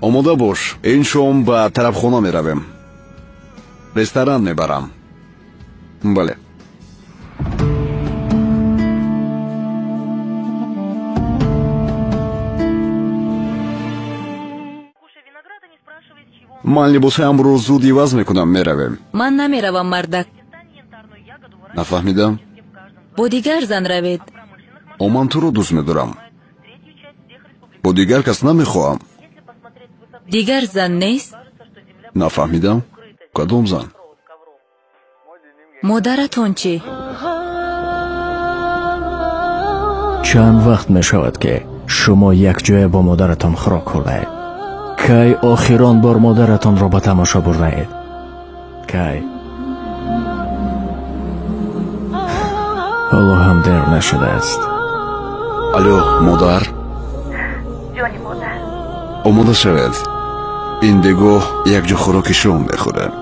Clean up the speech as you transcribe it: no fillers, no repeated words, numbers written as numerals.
Омода бош, ин шом ба тарабхона меравем. Ресторан мебарам. Бале. Ман либосҳоямро зуд иваз мекунам, меравем. Ман намеравам, мардак. Нафаҳмидам. Бо дигар зан равед. О, ман туро дӯст медорам. Бо дигар кас намехоҳам. Дигар зан нест? Нафаҳмидам. Кадом зан? Модаратон чӣ? Чанд вақт мешавад, ки шумо якҷоя бо модаратон хӯрок хӯрдаед? Кай охирон бор модаратонро ба тамошо бурдаед? Кай? Ҳоло ҳам дер нашудааст. Алло, модар. Ҷони модар. Омода шавед. Ин бегоҳ якҷо хӯроки шом мехӯрем.